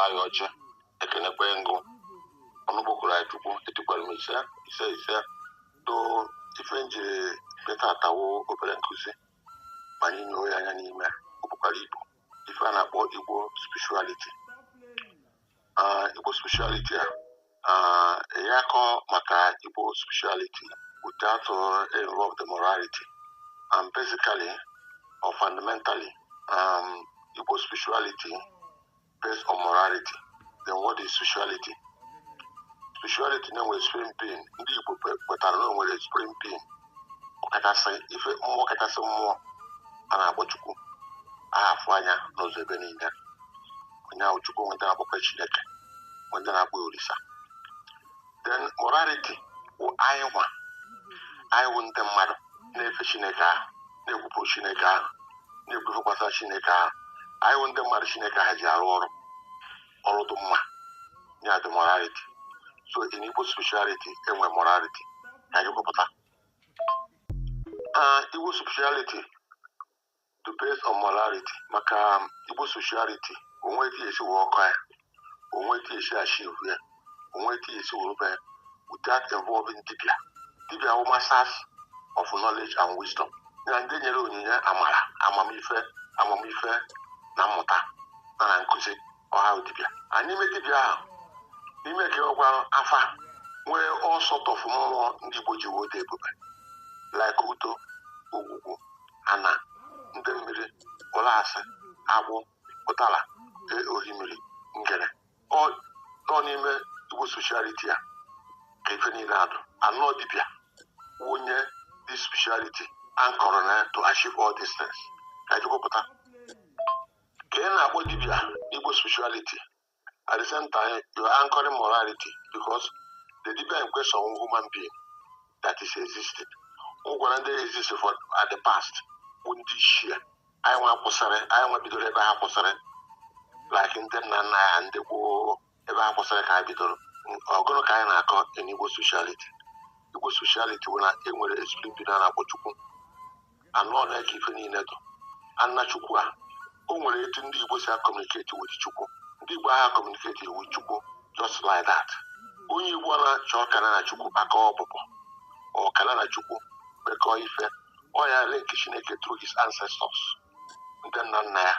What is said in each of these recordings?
anyị ọjị. Ekenekwe ngụ ọnụ kpọkụrụ anyị Chukwu, etikwara m ise ise ise. Too ife njiri beta atawo obere nkụzi ma anyị nyoo ya anya n'ime ọ bụkwara Igbo ife a na-akpọ Igbo spirituality. Igbo spirituality a ya akọ maka Igbo spirituality without involve the morality, and basically or fundamentally, Igbo spirituality based on morality. Then what is spirituality? Spirituality na-enwere supreme being. Ndị Igbo kwetara na o nwere supreme being, ọkachasị ife mmụọ kachasị mmụọ a na-akpọ Chukwu aha afụ anya n'ụzọ ebe niile. Onye ahụ Chukwu, nweta na-akpọkwa Chineke, nweta na-akpọ Olisa. Then morality bụ anyị nwa, anyị wụ ndị mmadụ na-efe Chineke ahụ, na-ekwupụrụ Chineke ahụ, na-ekwufe gbasara Chineke ahụ. Anyị wụ ndị mmadụ Chineke ahụ ji arụ ọrụ, ọrụ dị mma ya dị morality. So in Igbo spirituality enwe morality. Ka anyị kwupụta. Igbo spirituality to based on morality maka Igbo spirituality onwe etu esi wee ọkọ ya, onwe etu esi achieve ya, onwe etu esi wee ya without involving dibia. Dibia wụ masters of knowledge and wisdom na ndị nyere onyinye amara, amamife, amamife na mmụta na nkụzi ọha dibia. Anyị ime dibia ahụ n'ime ka ọgwara afa nwee all sort of mmụọ ndị Igbo ji wode ebube, like udo, ogwugwu, ana, ndị mmiri, ụlọasị, agbụ, ụtara, ohimiri, ngere. Ọ n'ime Igbo spirituality a ka ife niile adụ anọ. Dibia onye this spirituality anchor na to achieve all these things. Ka anyị kwupụta ka ị na-akpọ dibia Igbo spirituality, at the same time you are anchoring morality, because the dibia in question, human being that is existing, gwara ndị exist for at the past bụ ndị ichie anyị nwa kwụsịrị, anyị nwa bidoro ebe ha kwụsịrị, like ndị nna nna ya ndị gboo, ebe ha kwụsịrị ka ha bidoro. Ọgụnụ ka anyị na-akọ in Igbo spirituality? Igbo spirituality bụ na e nwere ezigbo mbido a na-akpọ Chukwu anọ na-eke ife niile dụ anna. Chukwu a, o nwere etu ndị Igbo si a-communicate with Chukwu. Ndị Igbo agha communicate with Chukwu just like that. Onye Igbo na-achọ kana na Chukwu aka ọpụpụ, ọ kana na Chukwu mekọọ ife, ọ ya link Chineke through his ancestors, ndị nna nna ya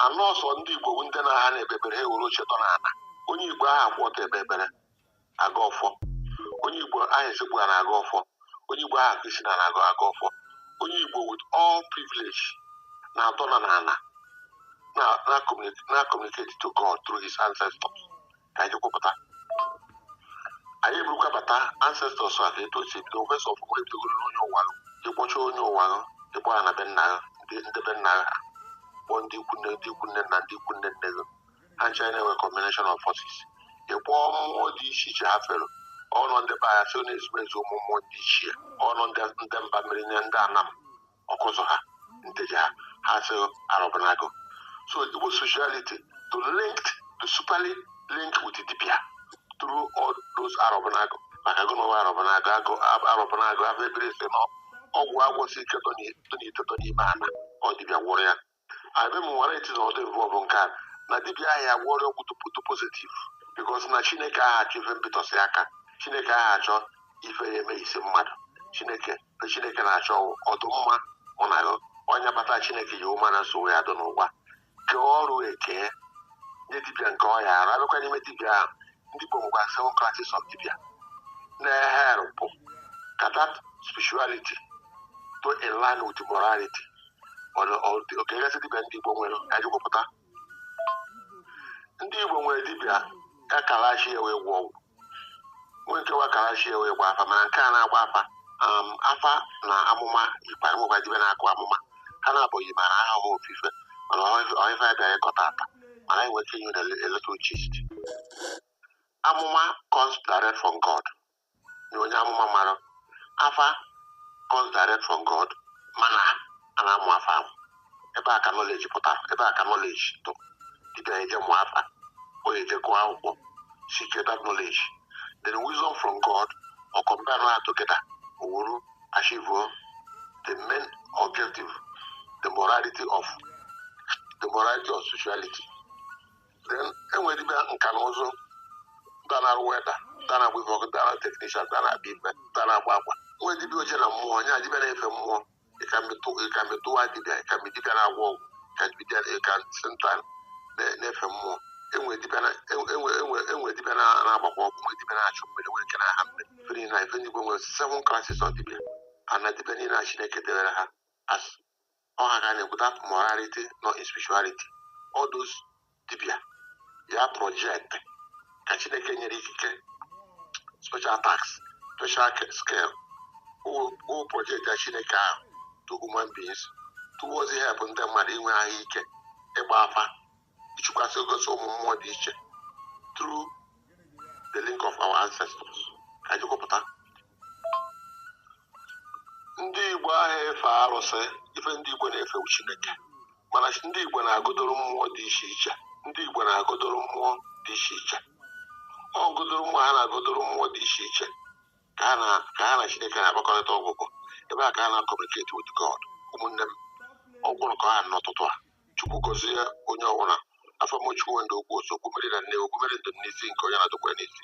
anọ. Ọsọ ndị Igbo bụ ndị na-agha na-ekpe ekpere, ha ewere oche tọ n'ala. Onye Igbo ahụ akwụ ọtọ ekpe ekpere aga ọfọ. Onye Igbo ahụ esekpu ha na-aga ọfọ. Onye Igbo ahụ akụ isi na na-aga aga ọfọ. Onye Igbo with all privilege na-atọ na n'ala na communicate to God through his ancestors. Ka anyị kwupụta, anyị eburukwa bata ancestors a ka etu o si ebido. First of all, ebidogoro n'onye ụwa gị. Ịkpọcha onye ụwa gị, ịkpọ ya na be nna gị, ndị be nna gị ha, kpọọ ndị ikwu nne, ndị ikwu nne nna, ndị ikwu nne nne gị, ha ncha na-enwe combination of forces. Ịkpọọ mmụọ dị iche iche ha fere ọnụ. Ndị be anya sị na ezumezu ụmụ mmụọ ndị ichie ọnụ, ndị mba mmiri nye ndị anam ọkụzọ ha, nteje ha, ha sị arọbụnagụ. So Igbo spirituality to linked to superly link with dibia through all those arọbụnagụ. Maka gụnụwa arọbụnagụ agụ arọbụnagụ afọ ebere si na ọgwụ agwọsị ike dọ n'ite dọ n'ime ana, ọ dibịa gwọrọ ya. Abịa m nwere eti na ọdụ involve nke a na dibịa ahụ ya gwọrọ ọgwụ tupu positive, because na Chineke ahụ achọ ife mbitọsị aka. Chineke ahụ achọ ife ya eme isi mmadụ. Chineke Chineke na-achọ ọdụmma mụ na gị. Onye bata Chineke yi ụma na nsogbu ya dị n'ụwa, kee ọrụ eke nye dibịa nke ọya arụ. Abịakwa n'ime dibịa ahụ, ndị Igbo nwekwa seven classes of dibịa na-ehelpụ ka that spirituality to in line with morality. Okegasị dibịa ndị Igbo nwere, ka anyị kwupụta. Ndị Igbo nwere dibịa ya kalachi ya wee gwọ ọgwụ, nwee nke wa kalachi ya wee gba afa. Mana nke a na-agba afa, afa na amụma yikwa. Nwekwa dibịa na-akụ amụma. Ha na-abụghị mana aha ha ofufe, mana ọhife ya bịara ịkọta ata, mana anyị nwere ike inye a little gist. Amụma comes direct from God na onye amụma mara. Afa comes direct from God, mana a na-amụ afa ahụ. Ebe a ka knowledge pụtara, ebe a ka knowledge dụ. Dibịa eje mụọ afa, o eje gụọ akwụkwọ, seek that knowledge, then wisdom from God, or combine ha together, owuru achieve the main objective, the morality of spirituality. Then enwere Nka na ụzụ, ndị a na-arụ welder, ndị a na-agba ife ọkụ, ndị a na technician, ndị a na-abịa ife, ndị a na-agba akwa. Nwee dibịa oche na mmụọ, nya dibịa na-efe mmụọ. Ịka metụwa dibịa, ịka dibịa na-agwọ ọgwụ, ka dibịa ịka senta na-efe mmụọ. Enwe dibịa enwe dibịa na-agbakwa ọgwụ, nwee dibịa na-achụ mmiri, nwee nke na-aha mmiri. Ife niile na ife ndị Igbo nwere seven classes of dibịa, ana dibịa niile a Chineke debere ha as ọha ka na-ekwu that morality, not in spirituality. All those dibịa ya project ka Chineke nyere ikike, special tax, special scale o project ya Chineke ahụ to human beings towards help ndị mmadụ inwe ahụike, ịgba afa, ịchụkwasị gosi ụmụ mmụọ dị iche through the link of our ancestors. Ka anyị kwupụta ndị Igbo ahụ efe arụsị. Ife ndị Igbo na-efe Chineke, mana ndị Igbo na-agụdoro mmụọ dị iche iche. Ndị Igbo na-agụdoro mmụọ dị iche iche. Ọ gụdoro mmụọ ha na-agụdoro mmụọ dị iche iche ka ha na Chineke na-akpakọrịta ọgwụgwọ ebe a, ka ha na-communicate with God. Ụmụnne m, ọgwụrụ ka ha n'ụtụtụ a. Chukwu gọzie onye ọbụla. Afọ m Chukwu ndị okwu oso okwu mere na nne okwu mere ndụ n'isi nke onye na-adọkwa n'isi.